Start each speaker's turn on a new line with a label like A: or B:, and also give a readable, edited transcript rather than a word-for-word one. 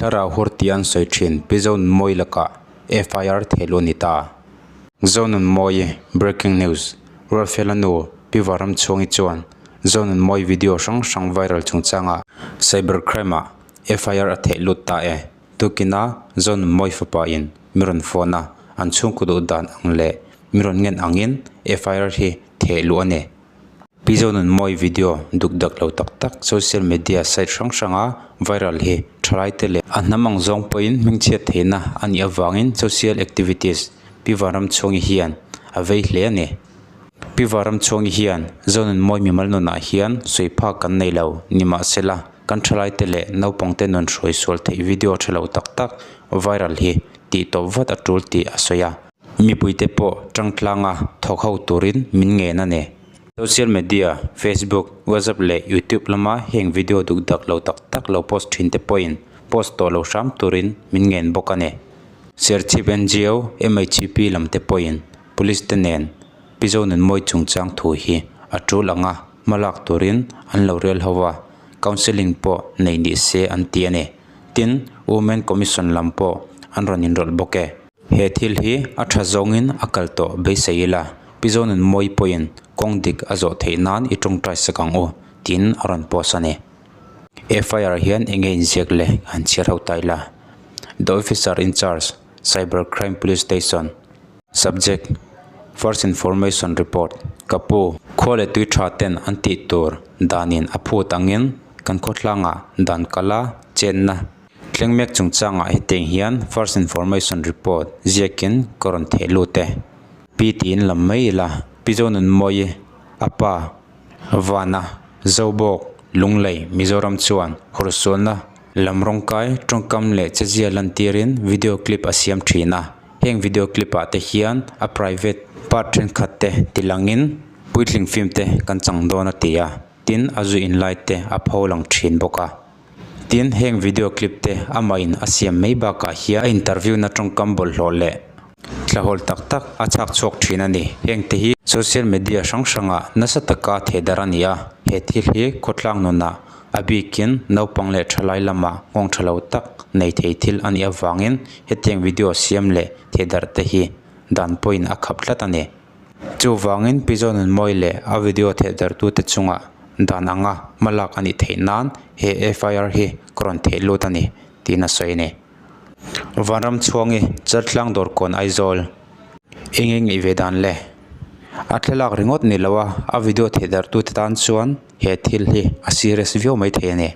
A: Thlarau hur tia an sawi thin Pi Zonunmawii lakah FIR thehluh a ni ta. Zonunmawii Breaking News, Rualfela nu Pi Varamchhuangi chuan Zonunmawii video hrang hrang viral chungchangah Cyber Crime-ah FIR a theh lut ta e. Tukina Zonunmawii fapa in mi rawn phone a, an chhungkaw duh dan ang leh mi rawn ngen angin FIR hi theh luh a ni. Pi Zonunmawii video duk dak lo tak tak social media site hrang hranga viral hi thalaite leh a hnam ang zawng pawhin hmingchhiat theihna a nih avangin social activities Pi Vanramchhuangi hian a vei hle a ni. Pi Vanramchhuangi hian Zonunmawii mimal nunah hian sawi phak kan nei lo nimahsela kan thalaite leh naupangte nun hruai sual theih video tha lo tak tak viral hi tih tawp vat a tul tih a sawi a. Mipuite pawh tangtlanga thawk ho turin min ngen a ni. Social media, Facebook, WhatsApp leh YouTube lama heng video duk dak lo tak tak lo post thin te pawhin post tawh lo hram turin min ngen bawk a ni. Serchhip ngo, MHP lam te pawhin Police te nen Pi Zonunmawi chungchang thu hi a tul anga hma lak turin an lo rel ho a, counselling pawh nei ni se an ti a ni. Tin, Women Commission lam pawh an rawn inrawlh bawk e. He thil hi a tha zawngin a kal tawh beisei ila, Pi Zonunmawii pawhin kawng dik a zawh theih nan i tawngtai sak ang u, tiin a rawn post a ni. FIR hian eng nge inziak le han chhiar ho ta ila. The Officer in Charge, Cyber Crime Police Station, Subject, First Information Report, Ka pu, khua leh tui tha ten an tih tur danin a phut angin kan khawthlangah dan kala chenna Thleng mek chungchangah hetiang hian First Information Report ziakin ka rawn theh lut e. Pi tiin lam mai ila, Pi Zonunmawii, a pa, Vana, Zobawk, Lunglei, Mizoram chuan hursualna lam rawngkai tawngkam leh chezia lantirin video clip a siam thin a. Heng video clip ah te hian a private part thenkhat te tilangin puitling film te kan chang dawn a ti a, tin a zu inlai te a pholang thin bawk a. Tin, heng video clip te amah in a siam mai bakah hian a interview na tawngkam bawlhhlawh leh thlahawl tak tak a chhak chhuak thin a ni. Heng te hi social media hrang hrangah nasa taka theihdar a ni a, he thil hi khawtlang nunah a bikin naupang leh thalai lamah nghawng tha lo tak nei thei thil a nih avangin hetiang video siam leh theihdar te hi dan pawhin a khap tlat a ni. Chuvangin Pi Zonunmawii leh a video thehdarhtute chungah dan anga hma lak a nih theih nan he FIR hi ka rawn theih lut a ni tiin a sawi a ni. Vanramchhuangi Chaltlang Dawrkawn Aizawl eng nge ngaih ve dan le? A thlalak ringawt ni lo a, a video thehdarhtute tan chuan he thil hi a serious viau mai thei a ni.